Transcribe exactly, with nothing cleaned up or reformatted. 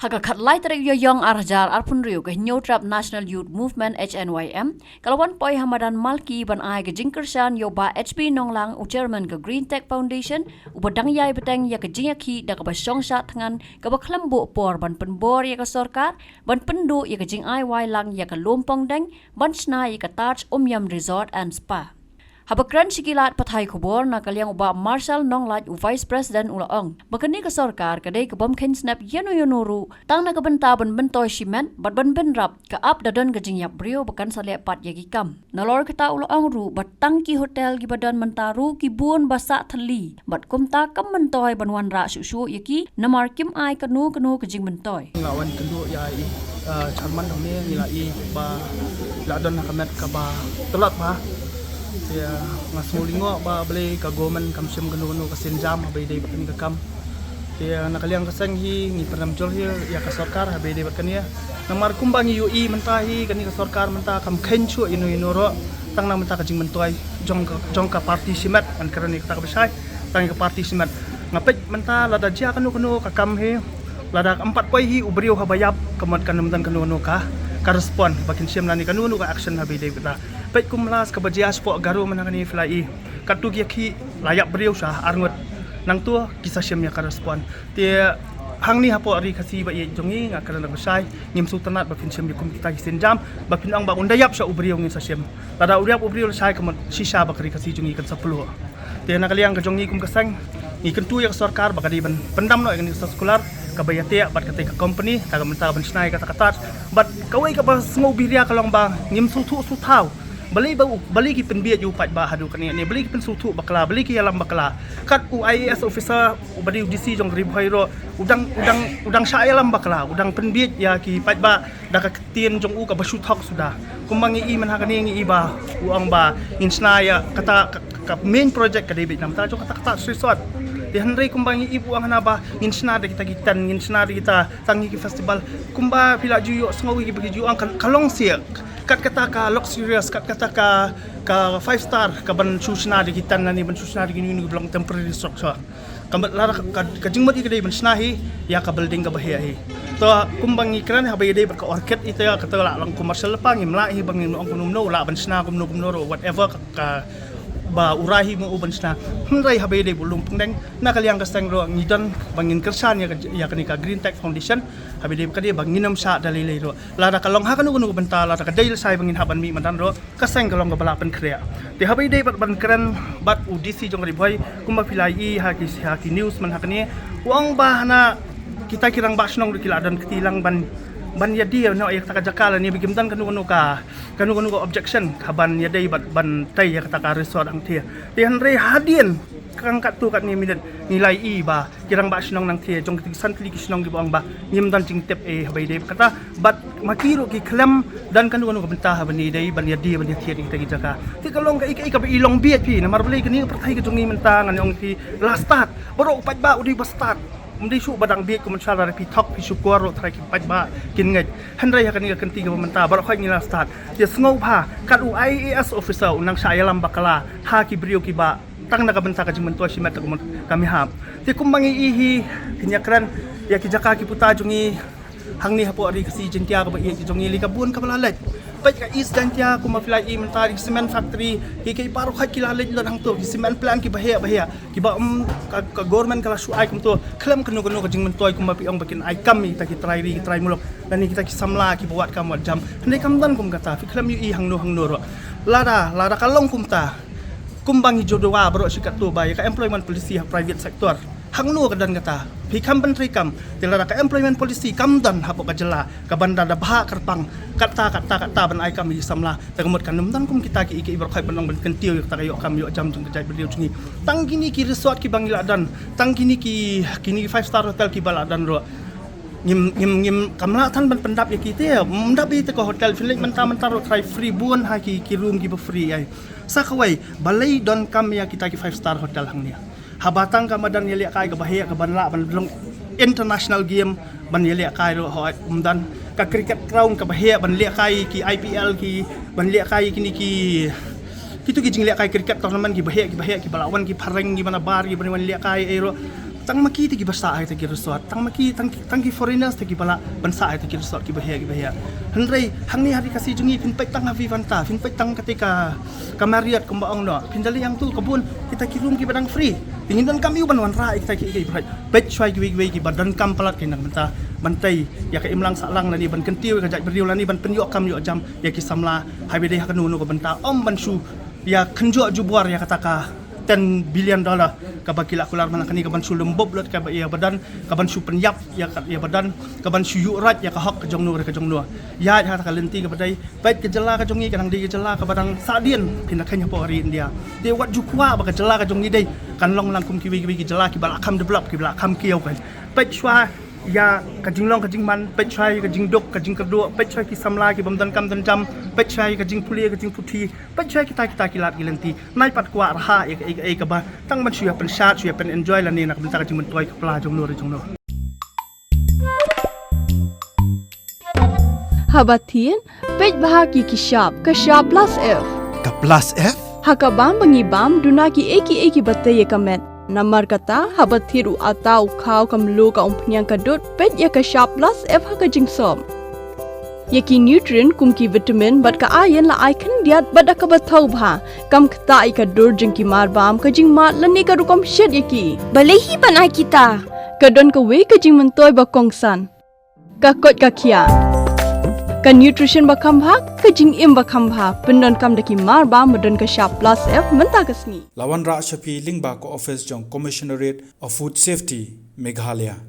Ha ka khatlai tarik Ïaïong ar hajar arphew hynriew, ka Hynñiewtrep National Youth Movement, H N Y M, ka la wan poi ha madan Malki ban ai ka jingkyrshan ïa u Bah H P Nonglang, u Chairman ka Green Tech Foundation, uba dang ïai bteng ïa ka jingïakhih da kaba shong shah thngan, kaba khlem buh por ban pynbor ïa ka sorkar ban pynduh ïa ka jingai wai lang ïa ka lum pongdeng ban shna ïa ka Taj Umiam Resort and Spa. Haba kren sha ki lad pathai khubor na ka liang u Bah Marshal Nonglait, u Vice President, u la ong ba kane ka sorkar ka dei ka bym kheiñ snep ïano ïano ruh, tang na ka bynta ban myntoi shimet bad ban bynrap, ka ap da don ka jingïap briew ba kan sa leh pat ïa ki kam. Nalor kata u la ong ruh ba tang ki hotel kiba don mynta ruh ki bun ba sah thylli, bad kumta kam myntoi ban wanrah shuh shuh ïa ki namar kim ai kano kano ka jingmyntoi. Nga wan kynduh ïa i, uh, chairman hangne, ngi la i ba la don ha ka met kaba tlot bha. Te, uh, nga sngew lyngngoh ba balei ka government kam shim kano kano ka sienjam haba ïadei bad kane ka kam. Te, uh, na ka liang ka seng hi ngi pynrem jur hi ïa ka sorkar haba ïadei bad kane. Namar kumba ngi ïohi mynta hi, kane ka sorkar mynta kam kheiñ shuh ïano ïano ruh, tang na mynta ka jingmyntoi jong ka, jong ka party shimet, ngan kren ïa kata kaba shai, tang ïa ka party shimet. Nga peit mynta lada jia kano kano ka kam hi, lada kam pat poi hi u briew haba ïap, ka mut kan ym don kano kano ka, ka respond ba kin shim lane kano kano ka action haba ïadei bad kata. Peit kum last kaba jia shapoh Garo mynta kane, phi la i, katto ki ïakhih, la ïap briew sha arngut, nangta ki sa shim ïa ka respond. Te hangne hapoh Ri Khasi ba ïeit jong ngi, nga kren da kaba shai, ngim sngewtynnat ba phin shim ïa kum kita ki sienjam, ba phin ong ba ynda ïap sha u briew ngin sa shim. Lada u ïap u briew lashai, ka mut shisha ba ka Ri Khasi jong ngi kan sa pynlut. Te na ka liang ka jong ngi kum ka seng, ngi kyntu ïa ka sorkar ba ka dei ban pyndam noh ïa kane ka circular kaba ïateh bad katei ka company, ta ka mynta ban shna ïa kata ka Taj. Bad kawei kaba sngewbha ka long ba ngim sngewthuh sngewthaw balei ba u, balei ki pynbiej ïa u paidbah haduh kane ne, balei ki pynsngewthuh bakla, balei ki ïalam bakla. Kat u I A S officer uba dei u D C jong Ri Bhoi ruh, u dang, u dang, u dang shah ïalam bakla, u dang pynbiej ïa ki paidbah da ka ktien jong u kaba shu thok suda. Kumba ngi i mynta kane ngi i ba u ong ba ngin shna ïa kata ka, ka main project ka dei beit namar jong kata, kata resort. Te hynrei kumba ngi i ba u ong hana ba ngin shna da kita ki tent, ngin shna da kita tang ïa ki festival. Kumba phi la ju ïohsngew ïa kiba ki ju ong ka, ka long shisha. Kat kata ka luxurious, kat kata ka, ka five star, ka ban shu shna da ki tent lane ban shu shna da kino kino ki ba long temporary structure. Ka mut lada ka, ka, ka jingmut ïa ka dei ban shna hi ïa ka building kaba heh hi. To kumba ngi kren haba ïadei bad ka Orchid, ita kata la long commercial, pa ngim lah hi ba ngin ong kumno kumno, lah ban shna kumno kumno ruh, whatever ka, kaba u rai hi mo u ban shna. Hynrei haba ïadei bad u lum pongdeng, na ka liang ka seng ruh ngi don ba ngin kyrshan ïa ka, ïa kane ka Green Tech Foundation haba ïadei bad ka dei ba ngin ym shah da lei lei ruh. Lada ka long ha kano kano ka bynta, lada ka dei lashai ba ngin hap ban mih madan ruh, ka seng ka long kaba lah pynkhreh. Te haba ïadei bad ban kren bad u D C jong Ri Bhoi, kumba phi la i ha ki, ha ki news mynta kane, u ong ba hana kita ki rangbah shnong ruh ki la don kti lang ban, ban ïadie noh ïa kata ka jaka lane ba kim don kano kano ka, kano kano ka objection ka ban ïadei bad ban tei ïa kata ka resort hangthie. Te hynrei hadien kang katto katne minit ngi la i ba ki rangbah shnong nangthie jong kito ki san tylli ki shnong kiba ong ba ngim don jingtip ei haba ïadei bad kata, bad ma ki ruh ki khlem don kano kano ka bynta haba ïadei ban ïadie ban ïathied ïa kita ki jaka. Te ka long kaei kaei kaba i long bieit phi, namar balei kane ka pyrthei ka jong ngi mynta, ngan ong phi, la stad, baroh u paidbah u dei ba stad. Ym dei shuh ba dang bieit, kumne sha lada phi thok phi shukor ruh trai ki paidbah kin ngeit. Hynrei ha kane ka kynti kaba mynta baroh khoit ngi la stad. Te sngewbha, kat u I A S officer u nang shah ïalam bakla ha ki briew kiba tang na ka bynta ka jingmyntoi shimet, ta ka mut ka mihap. Te kumba ngi i hi, kin ïakren ïa ki jaka ki puta jong ngi hangne hapoh Ri Khasi Jaiñtia kaba ïeit ki jong ngi, lei ka bun kaba la leit. Peit ka East Jaiñtia, kumba phi la i mynta, ki cement factory, ki, ki baroh khoit ki la leit lut hangto, ki cement plant kiba heh ba heh, kiba, um, ka, ka government ka la shu ai kumto, khlem kano kano ka jingmyntoi, kumba phi ong ba kin ai kam ïa kita ki trai ri, ki trai muluk, lane kita ki samla kiba wad kam wad jam. Hynrei kam don kum kata, phi khlem ïohi hangno hangno ruh. Lada, lada ka long kumta, kumba ngi ju dawa baroh shi katto ba ïa ka employment policy ha private sector, hangno ka don kata? Phi kham ban trei kam. Te lada ka employment policy kam don hapoh ka jylla, ka ban da da bha kyrpang, katta katta katta ban ai kam ïa ki samla, ta ka mut kan ym don kum kita kiei kiei baroh khoit ban ong ban kyntiew ïa kata ka ïoh kam ïoh jam jong ka jaitbynriew jong ngi. Tang kine ki resort kiba ngi la don, tang kine ki, kine ki five star hotel kiba la don ruh, ngim, ngim, ngim, kam lah than ban pyndap ïa ki. Te ym dap ïa kita ka hotel, phin leit mynta mynta ruh trai free bun ha ki, ki room kiba free ei. Sa kawei, balei donkam ïa kita ki five star hotel hangne? Haba tang ka madan ïalehkai kaba heh, ka ban lah ban long international game, ban ïalehkai ruh hooid ym don. Ka cricket ground kaba heh ban lehkai ki I P L, ki ban lehkai kine ki, kito ki jinglehkai cricket tournament kiba heh, kiba heh, kiba lah wan ki phareng, kiba na bar, kiba na wan lehkai ei ruh. Tang ma ki te kiba sah ha kita ki resort, tang ma ki, tang, tang ki foreigners te kiba lah ban sah ha kita ki resort kiba heh kiba heh. Hynrei hangne ha ri Khasi jong ngi phin peit tang ha Vivanta, phin peit tang kata ka, ka Marriott kumba ong noh. Phin da leit ïa tu ka bun kita ki room kiba dang free. Te ngin donkam ïa u ban wanrah ïa kita ki, ki, ki, peit shuwa kiwei kiwei kiba donkam palat ki na ka bynta ban tei ïa ka imlang sahlang lane ban kyntiew ïa ka jaitbynriew lane ban pynïoh kam ïoh jam ïa ki samla, haba dei ha kano kano ka bynta, ym ban shu ïa kynjoh jubor ïa kata ka ten billion dollar kaba ki la kular mynta kane, ka ban shu lum bup lut kaba ïa ba don, ka ban shu pynïap ïa ka ïa ba don, ka ban shu ïuh rat ïa ka hok ka jong no re ka jong no. Ïa ha kata ka lynti kaba dei, peit ka jylla ka jong ngi ka dang dei ka jylla kaba dang sahdien, phin da kheiñ hapoh ri India. Te wat ju kwah ba ka jylla ka jong ngi dei kan long lang kum kiwei kiwei ki jylla kiba la kham develop, kiba la kham kiew kan. Peit shuwa ïa ka jinglong ka jingman, peit shuwa ïa ka jingduk ka jingkyrduh, peit shuwa ki samla kibym donkam donjam, peit shuwa ïa ka jingpule ka jingputhi, peit shuwa kita kita ki lad ki lynti. Nai pat kwah rhah ïa ka, ïa ka, ïa kaba tang ban shu ïa pynshad, shu ïa pynenjoy lane na ka bynta ka jingmyntoi ka pla jong no re jong no. Haba thied, peit bha ki ki shap, ka shap plus F. Ka plus F? Ha ka bam ba ngi bam, duna kiei kiei kiba tei ïa ka met. Namar kata, haba thied u atta, u khaw, ka mluh, ka umphniang, ka dud, peit ïa ka shap plus F ha ka jingsop. Ïa ki nutrient kum ki vitamin bad ka iron la ai khyndiat bad da kaba thaw bha. Kam ktah ïa ka dur jong ki marbam, ka jingmad lane ka rukom shet ïa ki. Balei hi ban ai kita? Ka don kawei ka jingmyntoi ba kongsan. Ka koit ka khiah. Ka nutrition ba kham bha, ka jingim ba kham bha. Pyndonkam da ki marbam ba don ka shap plus F mynta ka sngi. La wanrah sha phi lyngba ka office jong Commissionerate of Food Safety, Meghalaya.